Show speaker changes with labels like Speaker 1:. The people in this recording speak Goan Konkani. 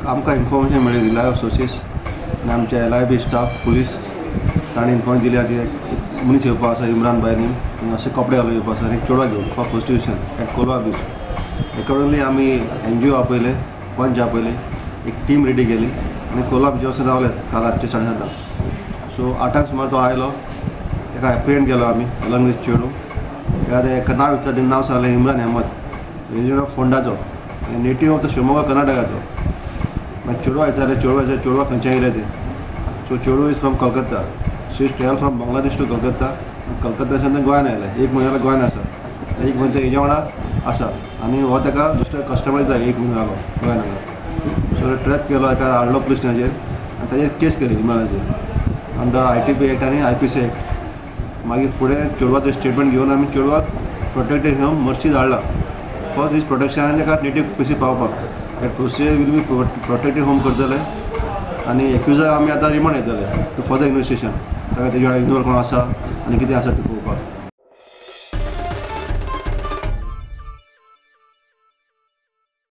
Speaker 1: आमकां इन्फॉर्मेशन मेळ्ळी रिलायबल सोर्सीस आनी आमचे LIB staff police ताणें इन्फॉर्मेशन दिल्या की एक मनीस येवपा आसा इमरान भाय न्ही आनी अशे कपडे घालून येवपा आसा आनी एक चेडवा घेवन for prostitution at Colva beach. Accordingly आमी NGO आपयले, पंच आपयले, एक टीम रेडी केली आनी कोलवा बिचार वचून रावले काल रातचे 7:30. सो 8 सुमार तो आयलो, ताका एप्रिहेंड केलो आमी अलॉंग वीथ चेडूं. ताका तें नांव विचारलें, तेणें नांव सांगलें इमरान अहमद, रेजिडंट ऑफ फोंडाचो, नेटीव ऑफ the Shivamogga कर्नाटकाचो. मागीर चेडवा विचारलें, चेडवा विचारलें चेडवा खंयच्यान येयलें तें. सो चेडू is from Calcutta, she is travel from Bangladesh to Calcutta. कलकत्ताच्यान तें गोंयान आयलें, एक म्हयनो जालो गोंयान आसा, एक म्हयनो तें हेज्या वांगडा आसा आनी हो ताका दुसरो कस्टमर दिता एक म्हयनो जालो गोंयान हांगा. सो ट्रॅप केलो, ताका हाडलो पुलीस स्टेशनाचेर आनी ताजेर केस केली इमरानाचेर अंडर ITP act आनी IPC act. मागीर फुडें चेडवाचें स्टेटमेंट घेवन आमी चेडवाक प्रोटेक्टेड होम मर्सी धाडला फॉर his protection आनी ताका नेटीव प्लेसीर पावपाक. That procedure will be protected home करतले आनी एक्युजाक आमी आतां रिमांड घेतले टू फर्दर इन्वेस्टिगेशन. ताका तेजे वांगडा इनवॉल्व कोण आसा आनी कितें आसा तें पळोवपाक.